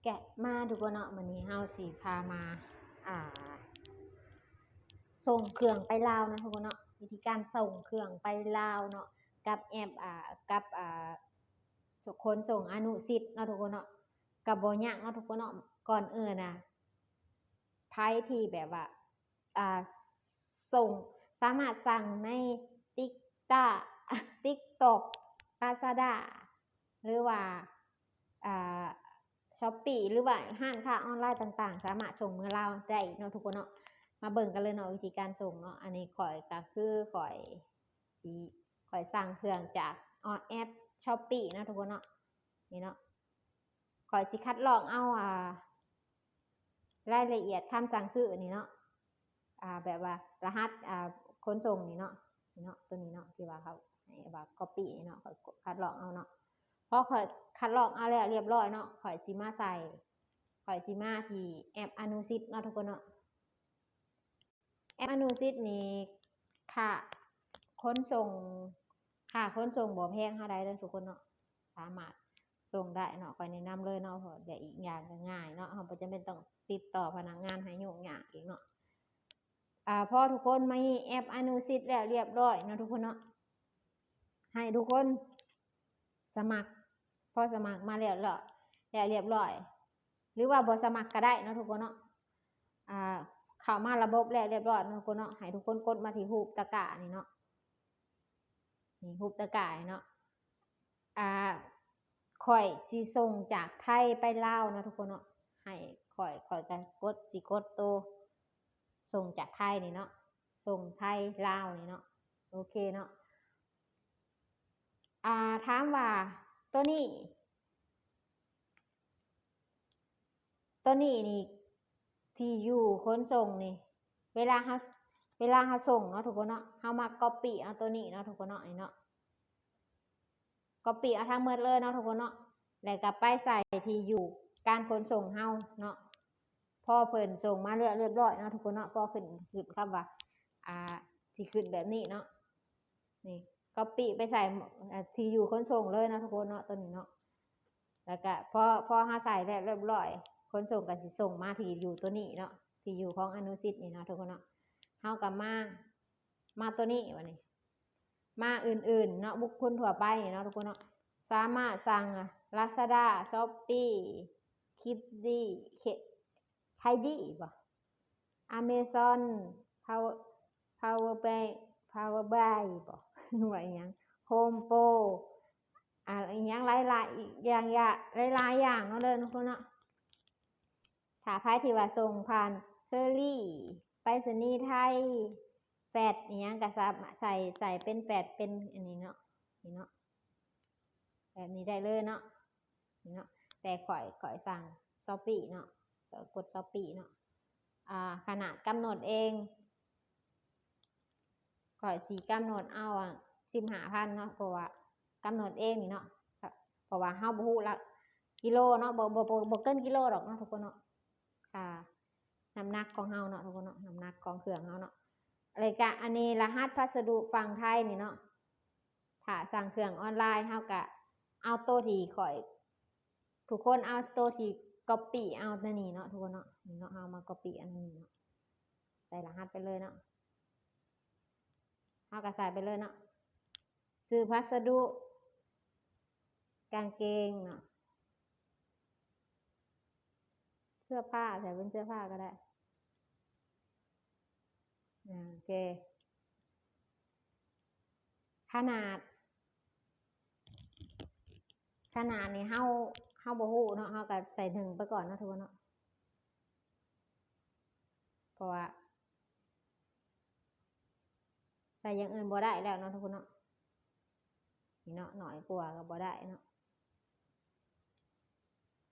ກະມາທຸກຄົນເນາະ, ມື້ນີ້ເຮົາຊິພາມາ ອ່າ ສົ່ງເຄື່ອງໄປລາວເນາະທຸກຄົນເນາະ, ວິທີການສົ່ງເຄື່ອງໄປລາວເນາະ ກັບແອັບ ອ່າ ກັບ ອ່າ ຂົນສົ່ງອະນຸສິດເນາະທຸກຄົນເນາະ. ກະບໍ່ຍາກເນາະທຸກຄົນເນາະ, ກ່ອນອື່ນນະ ໃຜທີ່ແບບວ່າ ອ່າ ສົ່ງ ສາມາດສັ່ງໃນ Tik- TikTok Lazada ຫຼືວ່າ ອ່າ Shopee ຫຼືວ່າຮ້ານຄ້າອອນລາຍຕ່າງໆ ສາມາດສົ່ງເມືອລາວໄດ້ເນາະທຸກຄົນເນາະ. ມາເບິ່ງກັນເລີຍເນາະ ວິທີການສົ່ງເນາະ. ອັນນີ້ຂ້ອຍກະຄືຂ້ອຍຊິ ຂ້ອຍສັ່ງເຄື່ອງຈາກ ອອ ແອັບ Shopee ເນາະທຸກຄົນເນາະ. ນີ້ເນາະ ຂ້ອຍຊິຄັດລອກເອົາ ອ່າ ລາຍລະອຽດຄຳສັ່ງຊື້ນີ້ເນາະ ອ່າ ແບບວ່າລະຫັດ ອ່າ ຂົນສົ່ງນີ້ເນາະ, ນີ້ເນາະ ຕົວນີ້ເນາະ ທີ່ວ່າເຂົາໃຫ້ວ່າ copy ນີ້ເນາະ, ຂ້ອຍຄັດລອກເອົາເນາະ. ພໍຂ້ອຍຄັດລອກເອົາແລ້ວລຽບລ້ອຍເນາະ ຂ້ອຍຊິມາໃສ່ ຂ້ອຍຊິມາທີ່ແອັບອະນຸສິດເນາະທຸກຄົນເນາະ. ແອັບອະນຸສິດນີ້ ຄ່າຂົນສົ່ງ ຄ່າຂົນສົ່ງບໍ່ແພງເທົ່າໃດເດີທຸກຄົນເນາະ, ສາມາດສົ່ງໄດ້ເນາະ. ຂ້ອຍແນະນຳເລີຍເນາະ ເພາະ ແລະ ອີກຢ່າງກໍງ່າຍເນາະ, ເຮົາບໍ່ຈຳເປັນຕ້ອງຕິດຕໍ່ພະນັກງານໃຫ້ຫຍຸ້ງຍາກອີກເນາະ. ອ່າ ພໍທຸກຄົນມີແອັບອະນຸສິດແລ້ວລຽບລ້ອຍເນາະທຸກຄົນເນາະ, ໃຫ້ທຸກຄົນສະໝັກ ພໍສະໝັກມາແລ້ວ ແລ້ວລຽບລ້ອຍ ຫຼືວ່າບໍ່ສະໝັກກໍໄດ້ເນາະທຸກຄົນເນາະ. ອ່າ ເຂົ້າມາລະບົບແລ້ວລຽບລ້ອຍເນາະທຸກຄົນເນາະ, ໃຫ້ທຸກຄົນກົດມາທີ່ຮູບຕະກ້ານີ້ເນາະ, ນີ້ຮູບຕະກ້ານີ້ເນາະ. ອ່າ ຂ້ອຍຊິສົ່ງຈາກໄທໄປລາວເນາະທຸກຄົນເນາະ, ໃຫ້ຂ້ອຍ ຂ້ອຍກໍກົດ ຊິກົດໂຕສົ່ງຈາກໄທນີ້ເນາະ, ສົ່ງໄທລາວນີ້ເນາະ. ໂອເຄເນາະ. ອ່າ ຖາມວ່າໂຕນີ້ ໂຕນີ້ນີ້ ທີ່ຢູ່ຂົນສົ່ງນີ້ ເວລາເຮົາ ເວລາເຮົາສົ່ງເນາະທຸກຄົນເນາະ, ເຮົາມາ copy ເອົາໂຕນີ້ເນາະທຸກຄົນເນາະ, ນີ້ເນາະ copy ເອົາທັງໝົດເລີຍເນາະທຸກຄົນເນາະ, ແລ້ວກໍໄປໃສ່ທີ່ຢູ່ການຂົນສົ່ງເຮົາເນາະ. ພໍເພິ່ນສົ່ງມາແລ້ວລຽບລ້ອຍເນາະທຸກຄົນເນາະ, ພໍຂຶ້ນ ຂຶ້ນຄຳວ່າ ອ່າ ຊິຂຶ້ນແບບນີ້ເນາະ, ນີ້ copy ໄປໃສ່ ອ່າ ທີ່ຢູ່ຂົນສົ່ງເລີຍເນາະທຸກຄົນເນາະ ໂຕນີ້ເນາະ. ແລ້ວກະພໍ ພໍເຮົາໃສ່ແລ້ວລຽບລ້ອຍ ຂົນສົ່ງກໍຊິສົ່ງມາທີ່ຢູ່ໂຕນີ້ເນາະ, ທີ່ຢູ່ຂອງອະນຸສິດນີ້ເນາະທຸກຄົນເນາະ. ເຮົາກໍມາ ມາໂຕນີ້ບັດນີ້ ມາອື່ນໆເນາະ, ບຸກຄົນທົ່ວໄປເນາະທຸກຄົນເນາະ, ສາມາດສັ່ງ Lazada Shopee Kiddy K- Kiddy ບໍ່ Amazon Power Power Buy Power Buy ບໍ່ ວ່າອີຫຍັງ Home Pro ອ່າ ອີຫຍັງຫຼາຍໆ ອີກຢ່າງ ຢ່າ ຫຼາຍໆຢ່າງເນາະເດີທຸກຄົນເນາະ. ຖ້າໃຜທີ່ວ່າສົ່ງຜ່ານ Courier ໄປສະນີໄທ ແຟດອີຫຍັງກໍສາມາດໃສ່ ໃສ່ເປັນແຟດ ເປັນອັນນີ້ເນາະ ນີ້ເນາະ ແບບນີ້ໄດ້ເລີຍເນາະ ນີ້ເນາະ. ແຕ່ຂ້ອຍ ຂ້ອຍສັ່ງ Shopee ເນາະ ກໍກົດ Shopee ເນາະ. ອ່າ ຂະໜາດກຳນົດເອງ ຂ້ອຍຊິກຳນົດເອົາ ອ່າ ສິບຫ້າພັນເນາະ ເພາະວ່າກຳນົດເອງນີ້ເນາະ ເພາະວ່າເຮົາບໍ່ຮູ້ລະກິໂລເນາະ ບໍ່ ບໍ່ ບໍ່ ບໍ່ເກີນກິໂລດອກເນາະທຸກຄົນເນາະ. ຄ່າ ນ້ຳໜັກຂອງເຮົາເນາະທຸກຄົນເນາະ ນ້ຳໜັກຂອງເຄື່ອງເຮົາເນາະ. ແລ້ວກະອັນນີ້ລະຫັດພັດສະດຸຝັ່ງໄທນີ້ເນາະ ຖ້າສັ່ງເຄື່ອງອອນລາຍ ເຮົາກະເອົາໂຕທີ່ຂ້ອຍ ທຸກຄົນເອົາໂຕທີ່ກັອບປີ້ເອົາແນວນີ້ເນາະ ທຸກຄົນເນາະ. ນີ້ເນາະ ເຮົາມາກັອບປີ້ອັນນີ້ເນາະ ໃສ່ລະຫັດໄປເລີຍເນາະ ເຮົາກໍໃສ່ໄປເລີຍເນາະ. ຊື່ພັດສະດຸ ກາງເກງເນາະ ເສື້ອຜ້າ ໃສ່ເປັນເສື້ອຜ້າກໍໄດ້. ອາ ໂອເຄ ຂະໜາດ ຂະໜາດນີ້ເຮົາ ເຮົາບໍ່ຮູ້ເນາະ ເຮົາກໍໃສ່ໜຶ່ງໄປກ່ອນເນາະ ທຸກຄົນເນາະ ເພາະວ່າ ໃສ່ຢ່າງອື່ນບໍ່ໄດ້ແລ້ວເນາະ ທຸກຄົນເນາະ. ນີ້ເນາະ ໜ້ອຍກວ່າກໍບໍ່ໄດ້ເນາະ.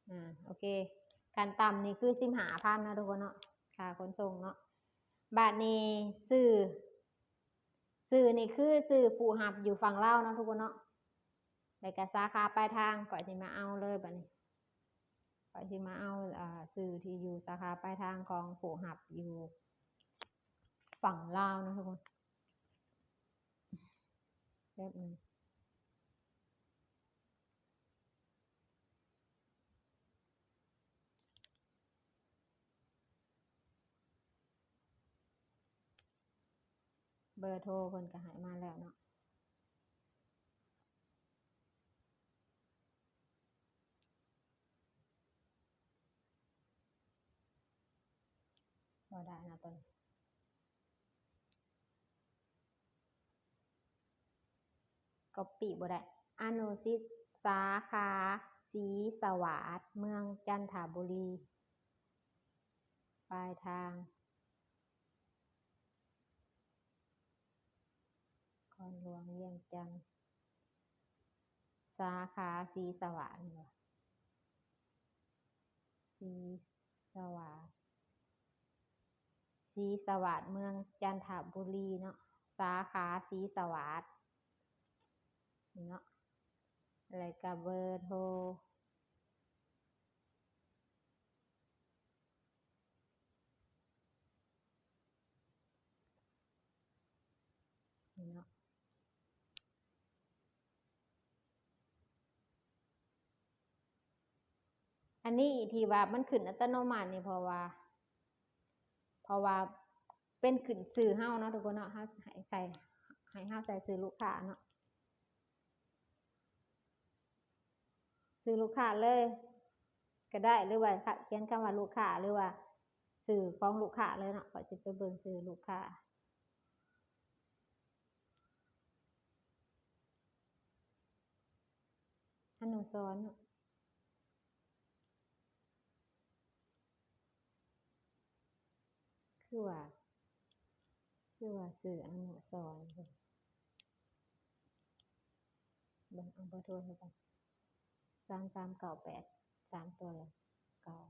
ອາ ໂອເຄ ຂັ້ນຕ່ຳນີ້ຄືສິບຫ້າພັນເນາະ ທຸກຄົນເນາະ ຄ່າຂົນສົ່ງເນາະ. ບາດນີ້ຊື່ ຊື່ນີ້ຄືຊື່ຜູ້ຮັບຢູ່ຝັ່ງລາວເນາະ ທຸກຄົນເນາະ ແລ້ວກໍສາຂາປາຍທາງ. ຂ້ອຍຊິມາເອົາເລີຍບາດນີ້ ຂ້ອຍຊິມາເອົາ ອ່າ ຊື່ທີ່ຢູ່ສາຂາປາຍທາງຂອງຜູ້ຮັບຢູ່ຝັ່ງລາວເນາະ ທຸກຄົນ ແປັບໜຶ່ງ. ເບີໂທເພິ່ນກໍໃຫ້ມາແລ້ວເນາະ. ບໍ່ໄດ້ນະຕົວນີ້ ກັອບປີ້ບໍ່ໄດ້. ອະນຸສິດສາຂາສີສະຫວາດ ເມືອງຈັນທະບູລີ ປາຍທາງ ນະຄອນຫຼວງວຽງຈັນ ສາຂາສີສະຫວາດ ແມ່ນບໍ່? ສີສະຫວາດ ສີສະຫວາດ ເມືອງຈັນທະບູລີເນາະ ສາຂາສີສະຫວາດ ນີ້ເນາະ ແລ້ວກໍເບີໂທ ນີ້ເນາະ ອັນນີ້ທີ່ວ່າມັນຂຶ້ນອັດຕະໂນມັດນີ້ ເພາະວ່າ ເພາະວ່າເປັນຂຶ້ນຊື່ເຮົາເນາະທຸກຄົນເນາະ ເຮົາໃຫ້ໃສ່ ໃຫ້ເຮົາໃສ່ຊື່ລູກຄ້າເນາະ. ຊື່ລູກຄ້າເລີຍກໍໄດ້ ຫຼືວ່າຂະ ຂຽນຄຳວ່າລູກຄ້າ ຫຼືວ່າຊື່ຂອງລູກຄ້າເລີຍເນາະ. ຂ້ອຍຊິໄປເບິ່ງຊື່ລູກຄ້າ ອະນຸສອນເນາະ. ຄືວ່າ ຄືວ່າຊື່ອະນຸສອນ ເບິ່ງເອົາເບີໂທໃຫ້ກ່ອນ ສາມສາມເກົ້າແປດ ສາມຕົວແລ້ວ ເກົ້າ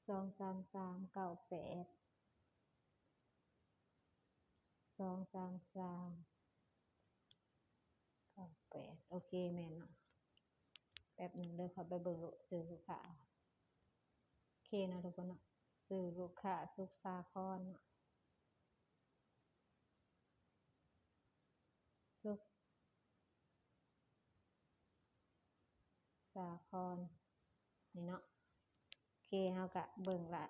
ສອງສາມສາມເກົ້າແປດ ສອງສາມສາມເກົ້າແປດ ໂອເຄ ແມ່ນເນາະ. ແປັບໜຶ່ງເດີ ຂໍໄປເບິ່ງ ຊື່ລູກຄ້າ ໂອເຄເນາະທຸກຄົນເນາະ. ຊື່ລູກຄ້າ ສຸກສາຄອນເນາະ ສຸກ ສາຄອນ ນີ້ເນາະ. ໂອເຄ ເຮົາກະເບິ່ງລະ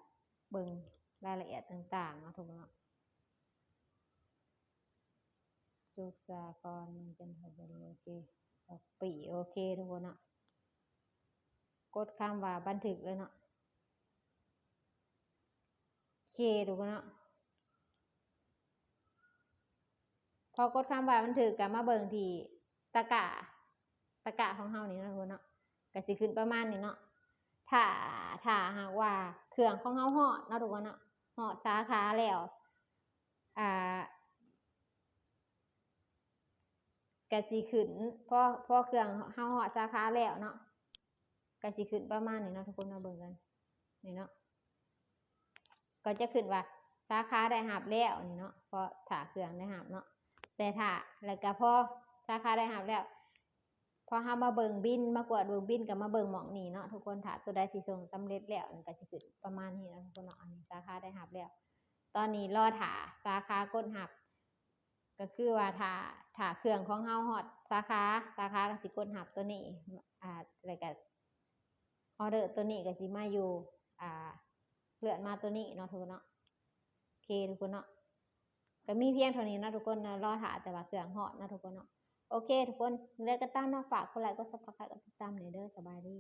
ເບິ່ງລາຍລະອຽດຕ່າງໆເນາະທຸກຄົນເນາະ. ສຸກສາຄອນ ເມືອງຈັນທະບູລີ ໂອເຄ ກັອບປີ້ ໂອເຄທຸກຄົນເນາະ. ກົດຄຳວ່າບັນທຶກເລີຍເນາະ. ໂອເຄທຸກຄົນເນາະ. ພໍກົດຄຳວ່າບັນທຶກ ກໍມາເບິ່ງທີ່ຕະກະ ຕະກະຂອງເຮົານີ້ເນາະທຸກຄົນເນາະ ກໍຊິຂຶ້ນປະມານນີ້ເນາະ. ຖ້າ ຖ້າຫາກວ່າເຄື່ອງຂອງເຮົາຮອດເນາະທຸກຄົນເນາະ ຮອດສາຂາແລ້ວ ອ່າ ກະຊິຂຶ້ນ ພໍ ພໍເຄື່ອງເຮົາຮອດສາຂາແລ້ວເນາະ ກະຊິຂຶ້ນປະມານນີ້ເນາະທຸກຄົນເນາະ. ເບິ່ງກັນນີ້ເນາະ ກໍຈະຂຶ້ນວ່າສາຂາໄດ້ຮັບແລ້ວນີ້ເນາະ ເພາະຖ້າເຄື່ອງໄດ້ຮັບເນາະ. ແຕ່ຖ້າ ແລ້ວກະພໍສາຂາໄດ້ຮັບແລ້ວ ພໍເຮົາມາເບິ່ງບິນ ມາກວດເບິ່ງບິນ ກໍມາເບິ່ງໝ່ອງນີ້ເນາະທຸກຄົນ. ຖ້າຕົວໃດທີ່ສົ່ງສຳເລັດແລ້ວ ມັນກໍຊິຂຶ້ນປະມານນີ້ເນາະທຸກຄົນເນາະ. ອັນນີ້ສາຂາໄດ້ຮັບແລ້ວ ຕອນນີ້ລໍຖ້າສາຂາກົດຮັບ ກໍຄືວ່າຖ້າ ຖ້າເຄື່ອງຂອງເຮົາຮອດສາຂາ ສາຂາກໍຊິກົດຮັບຕົວນີ້ ອ່າ ແລ້ວກໍອໍເດີຕົວນີ້ກໍຊິມາຢູ່ ອ່າ ເລື່ອນມາຕົວນີ້ເນາະທຸກຄົນເນາະ. ໂອເຄທຸກຄົນເນາະ ກໍມີພຽງເທົ່ານີ້ເນາະທຸກຄົນເນາະ ລໍຖ້າແຕ່ວ່າເຄື່ອງຮອດເນາະທຸກຄົນເນາະ. ໂອເຄທຸກຄົນ ແລ້ວກໍຕາມເນາະ ຝາກກົດໄລ ກົດ Subscribe ກົດຕິດຕາມແດ່ເດີ. ສະບາຍດີ.